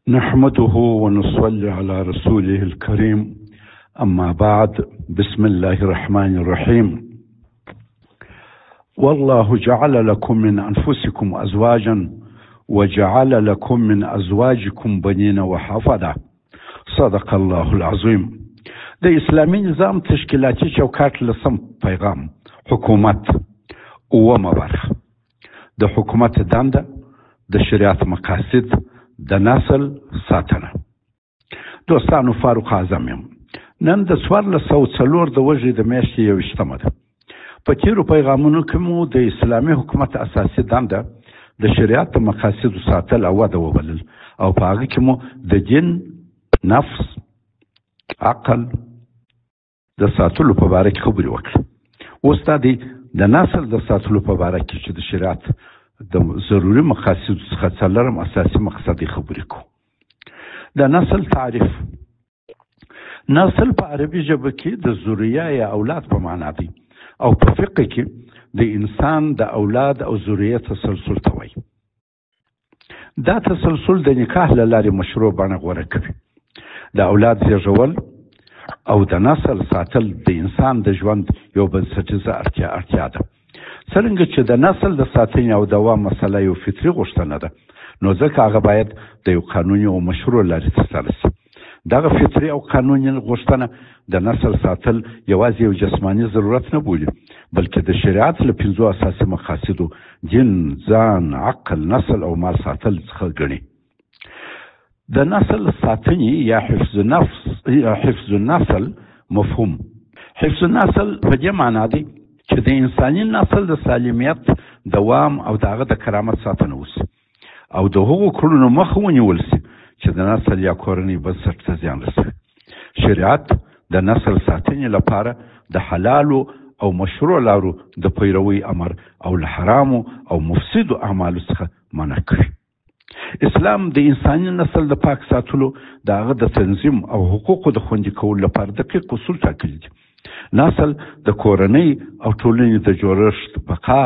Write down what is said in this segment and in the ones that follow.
نحمده ونصلي على رسوله الكريم، أما بعد، بسم الله الرحمن الرحيم. والله جعل لكم من أنفسكم أزواجا وجعل لكم من أزواجكم بنين وحفدة. صدق الله العظيم. د اسلامي نظام تشکیلاتي چوکاټ لسم پیغام، حکومت، اوومه برخه. د حکومت دنده، د شریعت مقاصد، د نسل ساتنه. دوستانو، فاروق اعظم یم. نن د 1404 د وږي د میاشتې 21مه ده. په تېرو پیغامونو کې مو د اسلامي حکومت اساسي دنده د شریعت د مقاصدو ساتل او وده وبلل، او په هغه کې مو د دین، نفس، عقل د ساتلو په باره کې خبرې وکړې. اوس دا دی د نسل د ساتلو په باره کې چې د شریعت د ضروري مقاصدو څخه څلورم اساسي مقصد یې خبرې کوو. د نسل تعریف. نسل په عربي ژبه کې د ذریه یا اولاد په معنا دی، او په فقه کې د انسان د اولاد او ذریه تسلسل ته وایي. دا تسلسل د نکاح له لارې مشروع بڼه غوره کوي. د اولاد زیږول او د نسل ساتل د انسان د ژوند یو بنسټیزه اړتیا ده. څرنګه چې د نسل د ساتنې او دوام مسله یو فطري غوښتنه ده، نو ځکه هغه باید د یو قانوني او مشروع لارې ترسره شي. دغه فطري او قانوني غوښتنه د نسل ساتل یوازې یو جسماني ضرورت نه بولي، بلکې د شریعت له پنځو اساسي مقاصدو دین، ځان، عقل، نسل او مال ساتل څخه ګڼي. د نسل ساتنې یا حفظ نفس یا حفظ النسل مفهوم. حفظ النسل په دې معنا دی چې د انساني نسل د سالمیت دوام او د هغه د کرامت ساتنه وشي، او د هغو کړنو مخه ونیول شي چې د نسل یا کورنۍ بنسټ ته زیان رسوي. شریعت د نسل ساتنې لپاره د حلالو او مشروع لارو د پیروۍ امر او له حرامو او مفسدو اعمالو څخه منع کوي. اسلام د انساني نسل د پاک ساتلو، د هغه د تنظیم او حقوقو د خوندي کولو لپاره دقیق اصول ټاکلي دي. نسل د کورنۍ او ټولنې د جوړښت، بقا،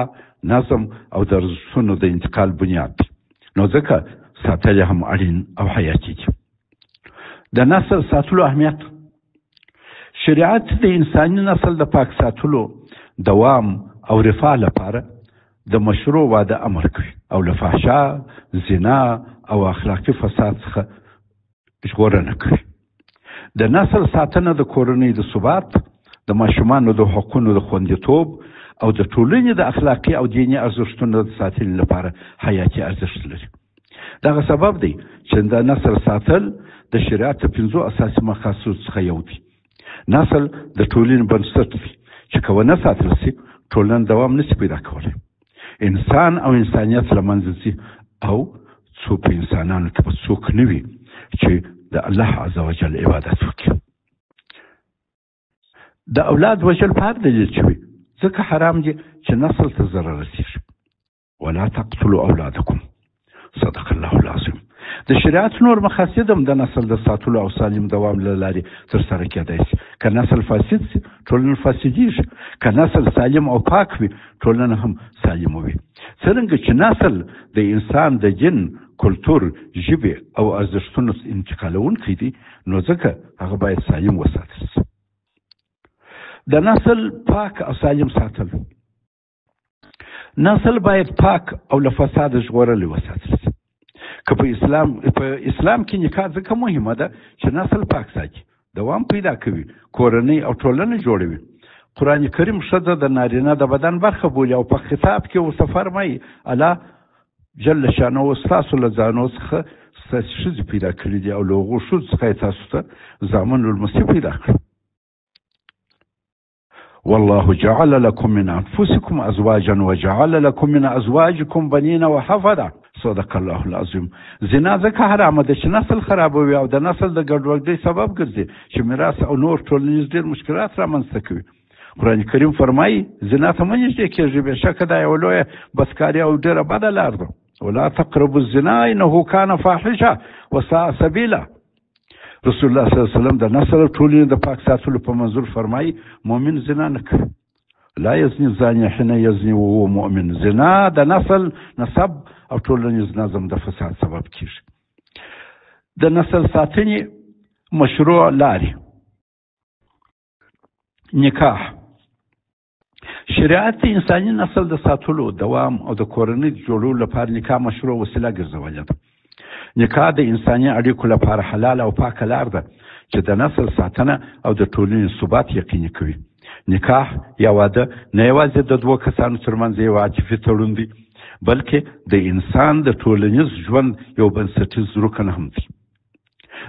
نظم او د ارزښتونو د انتقال بنیاد دی، نو ځکه ساتل یې هم اړین او حیاتي دي. د نسل ساتلو اهمیت. شریعت د انساني نسل د پاک ساتلو، دوام او رفاه لپاره د مشروع واده امر کوي، او له فحشا، زنا او اخلاقي فساد څخه ژغورنه کوي. د نسل ساتنه د کورنۍ د ثبات، د ماشومانو د حقونو د خوندیتوب او د ټولنې د اخلاقي او دیني ارزښتونو د ساتنې لپاره حیاتي ارزښت لري. دغه سبب دی چې د نسل ساتل د شریعت د پنځو اساسي مقاصدو څخه یو دی. نسل د ټولنې بنسټ دی چې که ونه ساتل شي، ټولنه دوام نشي پیدا کولی. انسان او انسانیت له منځه ځي، او څو په انسانانو کې به څوک نه وي چې د الله عز وجل عبادت وکړي. د اولاد وژل په هر دلیل چې وي، ځکه حرام دي چې نسل ته ضرر رسېږي. ولا تقتلوا اولادکم. صدق الله العظیم. د شریعت نور مقاصد هم د نسل د ساتلو او سالم دوام له لارې ترسره کېدای شي. که نسل فاسد شي، ټولنه فاسدېږي. که نسل سالم او پاک وي، ټولنه هم سالمه وي. څرنګه چې نسل د انسان د دین، کلتور، ژبې او ارزښتونو انتقالوونکی دی، نو ځکه هغه باید سالم وساتل شي. د نسل پاک او سالم ساتل. نسل باید پاک او له فساده ژغورلی وساتل شي. که په اسلام کې نکاح ځکه مهمه ده چې نسل پاک ساتي، دوام پیدا کوي، کورنۍ او ټولنه جوړوي. قرآن کریم ښځه د نارینه د بدن برخه بولي او په خطاب کې ورته فرمایي: الله جل شانه ستاسو له ځانو څخه ستاسې ښځې پیدا کړي دي او له هغو ښځو څخه یې تاسو ته زامن او لمسي پیدا کړل. والله جعل لكم من انفسكم ازواجا وجعل لكم من ازواجكم بنين وحفدة. صدق الله العظیم. زنا ځکه حرامه ده چې نسل خرابوي او د نسل د ګډوډۍ سبب ګرځي، چې میراث او نور ټولنیز ډېر مشکلات رامنځته کوي. قرآن کریم فرمایي: زنا ته مه نږدې کېږئ، بېشکه دا یوه لویه بدکاري او ډېره بده لار ده. ولا تقربوا الزنا انه کان فاحشه وساء سبیلا. رسول الله صلی الله علیه وسلم د نسل او ټولنې د پاک ساتلو په منظور فرمایي: مؤمن زنا نه کوي. لا یزني الزاني حين یزني وهو مؤمن. زنا د نسل، نسب او ټولنیز نظم د فساد سبب کیږي. د نسل ساتنې مشروع لارې. نکاح. شریعت د انساني نسل د ساتلو، دوام او د کورنۍ د جوړولو لپاره نکاح مشروع وسیله ګرځولې ده. نکاح د انساني اړیکو لپاره حلال او پاکه لار ده چې د نسل ساتنه او د ټولنې ثبات یقیني کوي. نکاح یا واده نه یوازې د دوو کسانو ترمنځ یو عاطفي تړون دی، بلکې د انسان د ټولنیز ژوند یو بنسټیز رکن هم دی.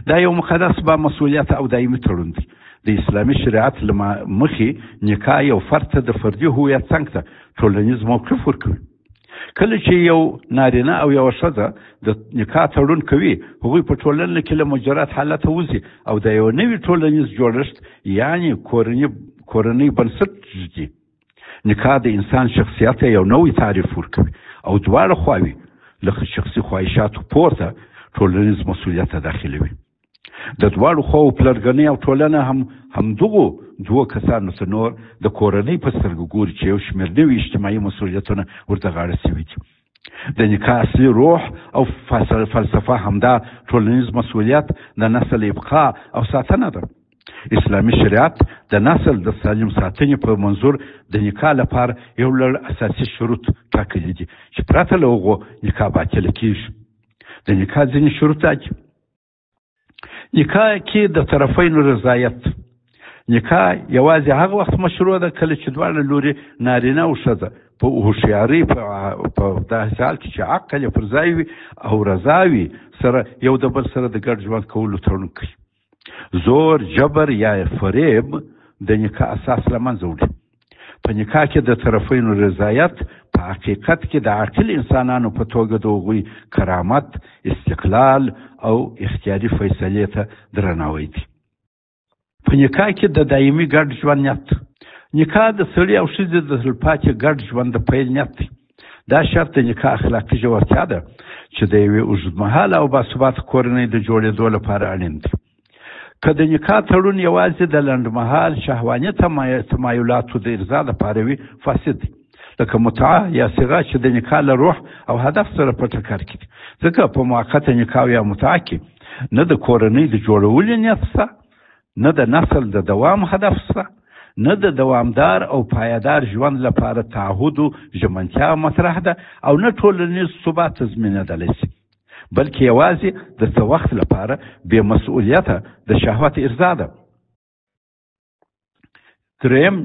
دا یو مقدس، با مسوولیت او دایمي تړون دی. د اسلامي شریعت له مخې نکاح یو فرد ته د فردي هویت څنګ ته ټولنیز موقف ورکوي. کله چې یو نارینه او یوه ښځه د نکاح تړون کوي، هغوی په ټولنه کې له مجرد حالته وځي او د یو نوي ټولنیز جوړښت، یعنی کورنۍ بنسټ ږدي. نکاح د انسان شخصیت ته یو نوی تعریف ورکوي او دواړه خواوې له شخصي خواهشاتو پورته ټولنیز مسوولیت ته داخلوي. د دواړو خواوو پلرګنۍ او ټولنه هم همدغو دوو کسانو ته نور د کورنۍ په سترګه ګوري چې یو شمېر نوي اجتماعي مسوولیتونه ورته غاړه شوي دي. د نکاح اصلي روح او فلسفه همدا ټولنیز مسوولیت، د نسل ابقا او ساتنه ده. اسلامي شریعت د نسل د سالم ساتنې په منظور د نکاح لپاره یو لړ اساسي شروط ټاکلي دي چې پرته له هغو نکاح باطله کیږي. د نکاح ځینې شروط دا دي: نکاح کې د طرفینو رضایت. نکاح یوازې هغه وخت مشروع ده کله چې دواړه لوري، نارینه او ښځه، په هوښیارۍ، په داسې حال کې چې عقل یې پر ځای وي او رضا وي، سره یو د بل سره د ګډ ژوند کولو تړون کوي. زور، جبر یا فریب د نکاح اساس له منځه وړي. په نکاح کې د طرفینو رضایت په حقیقت کې د عاقل انسانانو په توګه د هغوی کرامت، استقلال او اختیاري فیصلې ته درناوی دی. په نکاح کې د دایمي ګډ ژوند نیت. نکاح د سړي او ښځې د تلپاتې ګډ ژوند د پیل نیت دی. دا شرط د نکاح اخلاقي ژورتیا ده چې د یوې اوږدمهاله او باثباته کورنۍ د جوړېدو لپاره اړین دی. که د نکاح تړون یوازې د لنډمهال شهواني تمایلاتو د ارضا لپاره وي، فاسد دی، لکه متعه یا صیغه چې د نکاح له روح او هدف سره په ټکر کې دي. ځکه په موقته نکاح یا متعه کې نه د کورنۍ د جوړولو نیت شته، نه د نسل د دوام هدف شته، نه د دوامدار او پایدار ژوند لپاره تعهد و ژمنتیا مطرح ده او نه ټولنیز ثبات تضمینېدلی شي، بلکې یوازې د څه وخت لپاره بې مسؤلیته د شهوت ارضا ده. دریم،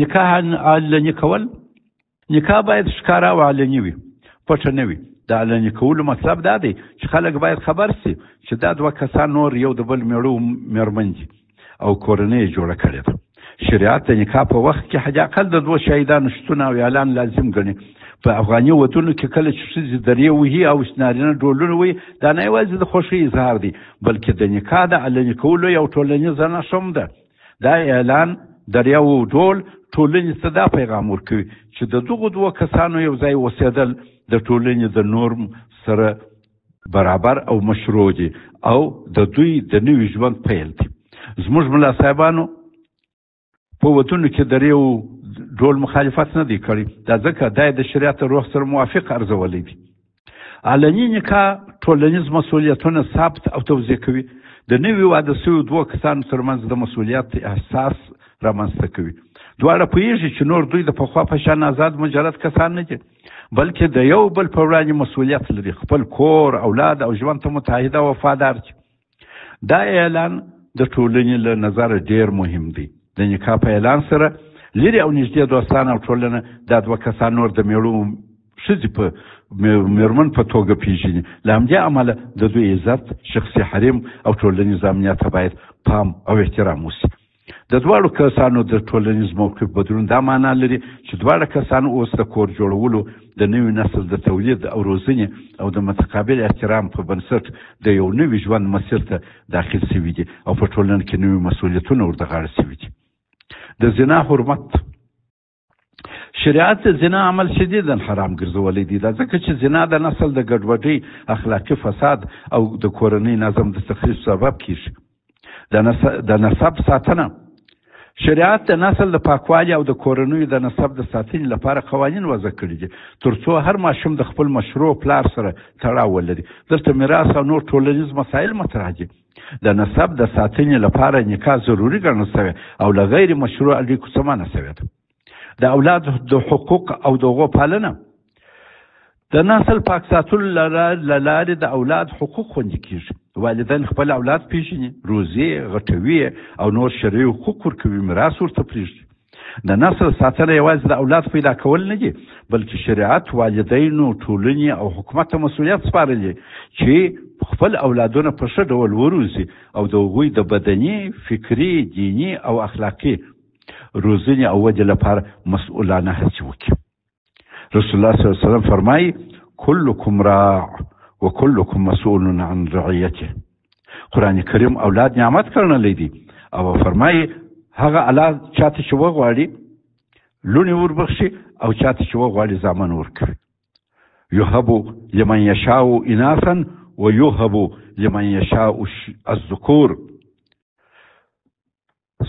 نکاح علني کول. نکاح باید ښکاره او علني وي، پټه نه وي. د علني کولو مطلب دا دی چې خلک باید خبر شي چې دا دوه کسان نور یو د بل مېړه او مېرمن دي او کورنۍ یې جوړه کړې ده. شریعت د نکاح په وخت کې حد اقل د دوو شاهدانو شتون او اعلان لازم ګڼي. په افغاني ودونو کې کله چې ښځې درې وهي او نارینه ډولونه وهي، دا نه یوازې د خوښۍ اظهار دی، بلکې د نکاح د علني کولو یو ټولنیزه نښه هم ده. دا اعلان، درې او ډول، ټولنې ته دا پیغام ورکوي چې د دغو دوو کسانو یو ځای اوسېدل د ټولنې د نورم سره برابر او مشروع دي او د دوی د نوي ژوند پیل دی. زموږ ملا صاحبانو په ودونو کې درې او ډول مخالفت نه دی کړی، دا ځکه دا یې د شریعت روح سره موافق ارزولی دی. علني نکاح ټولنیز مسوولیتونه ثبت او توضیح کوي. د نوي واده شویو دوو کسانو ترمنځ د مسوولیت احساس رامنځته کوي. دواړه پوهېږي چې نور دوی د پخوا په شان آزاد مجرد کسان نه دي، بلکې د یو بل په وړاندې مسوولیت لري، خپل کور، اولاد او ژوند ته متعهد او وفادار دي. دا اعلان د ټولنې له نظره ډېر مهم دی. د نکاح په اعلان سره لرې او نږدې دوستان او ټولنه دا دوه کسان نور د مېړه او ښځې په مېرمن په توګه پېژني. له همدې امله د دوی عزت، شخصي حریم او ټولنیز امنیت ته باید پام او احترام وشي. د دواړو کسانو د ټولنیز موقف بدلون دا معنا لري چې دواړه کسان اوس د کور جوړولو، د نوي نسل د تولید او روزنې او د متقابل احترام په بنسټ د یو نوي ژوند مسیر ته داخل شوي دي او په ټولنه کې نوي مسوولیتونه ورته غاړه شوي دي. د زنا حرمت. شریعت د زنا عمل شدیداً حرام ګرځولی دی، دا ځکه چې زنا د نسل د ګډوډۍ، اخلاقي فساد او د کورنۍ نظم د تخریب سبب کیږي. د نسب ساتنه. شریعت د نسل د پاکوالي او د کورنیو د نسب د ساتنې لپاره قوانین وضع کړي دي، ترڅو هر ماشوم د خپل مشروع پلار سره تړاو ولري. دلته میراث او نور ټولنیز مسایل مطرح دي. د نسب د ساتنې لپاره نکاح ضروري ګڼل شوې او له غیر مشروع اړیکو څخه منع شوې ده. د اولاد د حقوق او د هغو پالنه د نسل پاک ساتلو له لارې د اولاد حقوق خوندي کیږي. والدین خپل اولاد پیژني، روزي، غټوي او نور شرعي حقوق ورکوي، میراث ورته پرېږدي. د نسل ساتنه یوازې د اولاد پیدا کول نه دي، بلکې شریعت والدینو، ټولنې او حکومت ته مسوولیت سپارلی چې خپل اولادونه په ښه ډول وروزي او د هغوی د بدني، فکري، دیني او اخلاقي روزنې او ودې لپاره مسؤلانه هڅې وکړي. رسول الله صلی الله علیه وسلم فرمایي: کلکم راع وکلکم مسؤول عن رعیته. قرآن کریم اولاد نعمت ګڼلی دی او فرمایي: هغه الله چاته چې وغواړي لوڼې وربخښي او چاته چې وغواړي زامن ورکوي. یهب لمن یشاء اناثا ویهب لمن یشاء الذکور.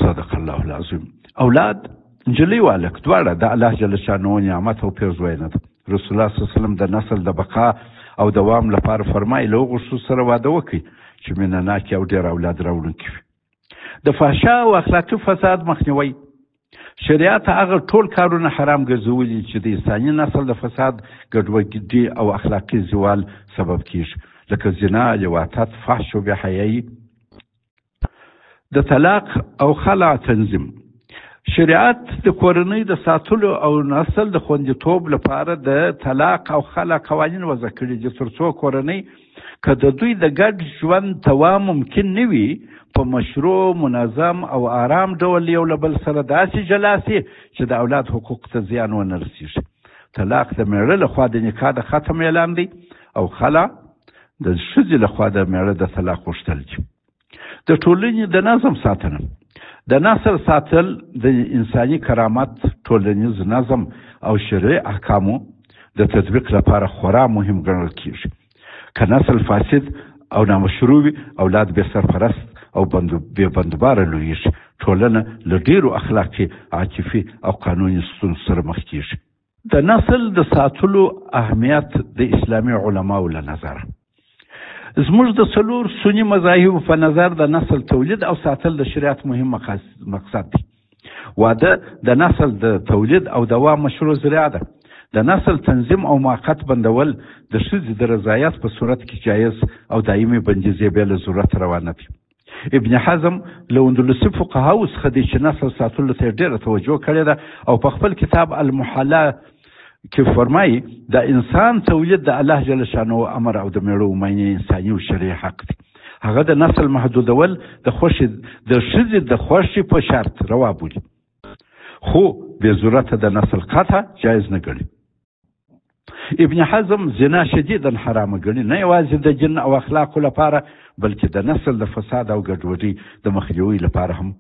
صدق الله العظیم. اولاد نجلۍ او هلک دواړه د الله جل شانه نعمت او پیرزوینه ده. رسول الله صلی الله علیه وسلم د نسل د بقا او دوام لپاره فرمایي: له هغو ښځو سره واده وکړئ چې مینه ناکې او ډېر اولاد راوړونکي وي. د فحشا او اخلاقي فساد مخنیوی. شریعت هغه ټول کارونه حرام ګرځولي چې د انساني نسل د فساد، ګډوډي او اخلاقي زوال سبب کیږي، لکه زنا، لواطت، فحش او بېحیایي. د طلاق او خلع تنظیم. شریعت د کورنۍ د ساتلو او نسل د خوندیتوب لپاره د طلاق او خلع قوانین وضع کړي دي، ترڅو کورنۍ که د دوی د ګډ ژوند دوام ممکن نه وي، په مشروع، منظم او آرام ډول یو له بل سره داسې جلا شي چې د اولاد حقوق ته زیان ونه رسیږي. طلاق د میړه لخوا د نکاح د ختم اعلان دی او خلع د ښځې لخوا د میړه د طلاق غوښتل دي. د ټولنې د نظم ساتنه. د نسل ساتل د انساني کرامت، ټولنیز نظم او شرعي احکامو د تطبیق لپاره خورا مهم ګڼل کیږي. که نسل فاسد او نامشروع وي، اولاد بې سرپرست او بې بندباره لویږي، ټولنه له ډېرو اخلاقي، عاطفي او قانوني ستونزو سره مخ کیږي. د نسل د ساتلو اهمیت د اسلامي علماو له نظره. زموږ د څلور سني مذاهبو په نظر د نسل تولید او ساتل د شریعت مهم مقصد دی. واده د نسل د تولید او دوام مشروع ذریعه ده. د نسل تنظیم او موقت بندول د ښځې د رضایت په صورت کې جایز او دایمي بندیز یې بې له ضرورت روا نه دی. ابن حزم له اندلسي فقهاو څخه دی چې نسل ساتلو ته یې ډېره توجه کړې ده او په خپل کتاب المحلا کې فرمایي: د انسان تولید د الله جل شانه امر او د میړه او ماینې انساني او شرعي حق دی. هغه د نسل محدودول د خوښې د ښځې د خوښې په شرط روا بولي، خو بې ضرورته د نسل قطع جایز نه ګڼي. ابن حزم زنا شدیدا حرامه ګڼي، نه یوازې د دین او اخلاقو لپاره، بلکې د نسل د فساد او ګډوډۍ د مخنیوي لپاره هم.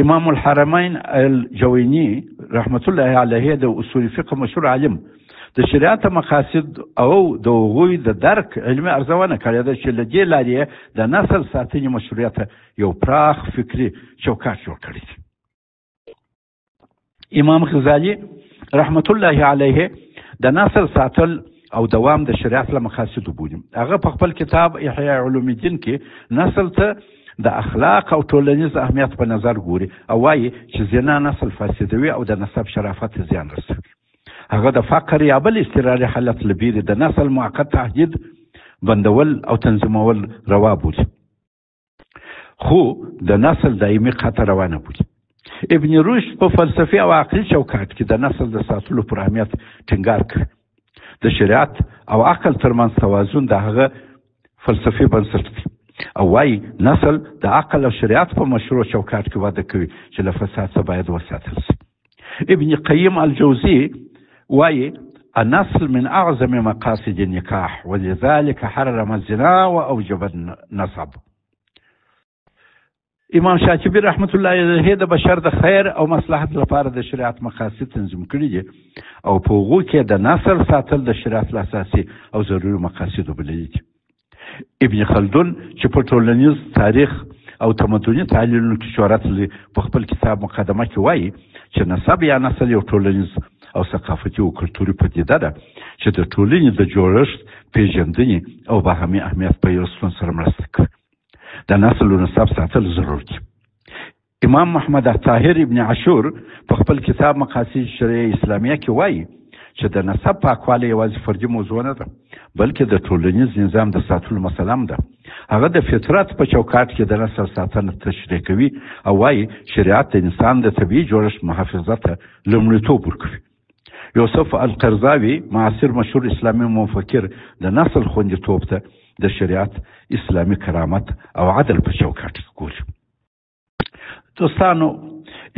امام الحرمین الجویني رحمت الله علیه د اصول فقه مشهور عالم د شریعت مقاصد او د هغوی د درک علمي ارزونه کړې ده چې له دې لارې د نسل ساتنې مشروعیت یو پراخ فکري چوکاټ جوړ کړی دی. امام غزالي رحمت الله علیه د نسل ساتل او دوام د شریعت له مقاصدو بولي. هغه په خپل کتاب احیاء علوم الدین کې نسل ته د اخلاق او ټولنیز اهمیت په نظر ګوري او وایي چې زنا نسل فاسدوي او د نسب شرافت ته زیان رسوي. هغه د فقر یا بل اضطراري حالت له بیرې د نسل موقت تحدید بندول او تنظیمول روا بولي، خو د نسل دایمي قطع روا نه بولي. ابن رشد په فلسفي او عقلي چوکاټ کې د نسل د ساتلو پر اهمیت ټینګار کوي. د شریعت او عقل ترمنځ توازن د هغه فلسفي بنسټ دی او وایي نسل د عقل او شریعت په مشروع چوکاټ کې وده کوي چې له فساد څخه باید وساتل شي. ابن قیم الجوزي وایي: النسل من اعظم مقاصد النکاح ولذلك حرم الزنا واوجب النسب. امام شاطبي رحمت الله علیه د بشر د خیر او مصلحت لپاره د شریعت مقاصد تنظیم کړي دي او په هغو کې د نسل ساتل د شریعت له اساسي او ضروري مقاصدو بللي دي. ابن خلدون چې په ټولنیز تاریخ او تمدني تحلیلونو کې شهرت لري، په خپل کتاب مقدمه کې وايي چې نسب یا نسل یو ټولنیز او ثقافتي او کلتوري پدیده ده چې د ټولنې د جوړښت، پیژندنې او باهمي اهمیت په یو ستون سره مرسته کوي. د نسل او نسب ساتل ضرور دي. امام محمد طاهر ابن عاشور په خپل کتاب مقاصد شریعه اسلامیه کې وايي چې د نسب پاکوالی یوازې فردي موضوع نه ده، بلکې د ټولنیز نظام د ساتلو مسله هم ده. هغه د فطرت په چوکاټ کې د نسل ساتنه تشریح کوي او وايي شریعت د انسان د طبیعي جوړښت محافظت ته لومړیتوب ورکوي. یوسف القرضاوي، معاصر مشهور اسلامي مفکر، د نسل خوندیتوب ته د شریعت، اسلامي کرامت او عدل په چوکاټ کې ګوري. دوستانو،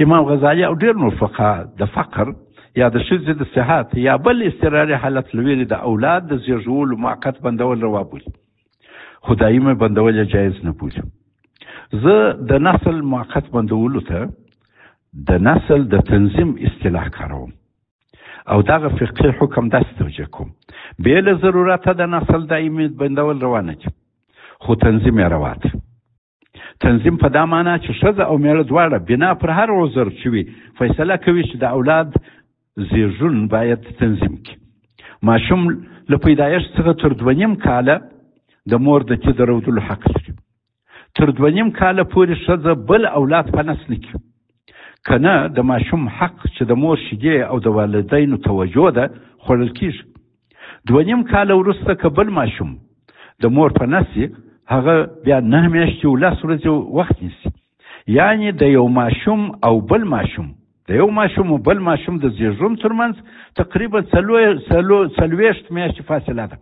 امام غزالي او ډېر نور فقها د فقر یا د ښځې د صحت یا بل اضطراري حالت له ویرې د اولاد د زیږولو موقت بندول روا بولي، خو دایمي بندول یې جایز نه بولي. زه د نسل موقت بندولو ته د نسل د تنظیم اصطلاح کاروم او دغه فقهي حکم داسې توجیه کوم: بې له ضرورته د نسل دایمي بندول روا نه دي، خو تنظیم یې روا دی. تنظیم په دا معنا چې ښځه او میړه دواړه بنا پر هر عذر چې وي فیصله کوي چې د اولاد زیږون باید تنظیم کړي. ماشوم له پیدایښت څخه تر 2.5 کاله د مور د تي د رودلو حق لري. تر 2.5 کاله پورې ښځه بل اولاد په نس نه کړي، که نه د ماشوم حق چې د مور شیدې او د والدینو توجه ده خوړل کیږي. 2.5 کاله وروسته که بل ماشوم د مور په نس، هغه بیا 9 میاشتې او 10 ورځې وخت نیسي. یعنی د یو ماشوم او بل ماشوم د یو ماشوم او بل ماشوم د زیږون ترمنځ تقریبا 40 میاشتې فاصله ده.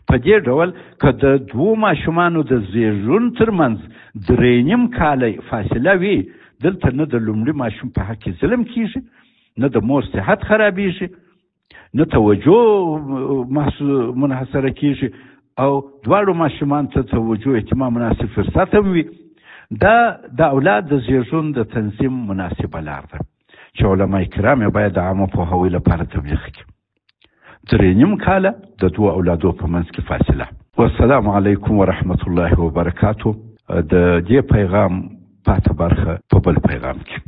په دې ډول که د دوو ماشومانو د زیږون ترمنځ 3.5 کاله فاصله وي، دلته نه د لومړي ماشوم په حق کې ظلم کیږي، نه د مور صحت خرابیږي، نه توجه منحصره کیږي، او دواړو ماشومان ته توجه اهتمام مناسب فرصت هم وي. دا د اولاد د زیږون د تنظیم مناسبه لار ده چې علما کرام یې باید د عامه پوهاوي لپاره تبلیغ کړي. 3.5 کاله د دوو اولادو په منځ کې فاصله. والسلام علیکم ورحمت الله وبرکاته. د دې پیغام پاته برخه په بل پیغام کې.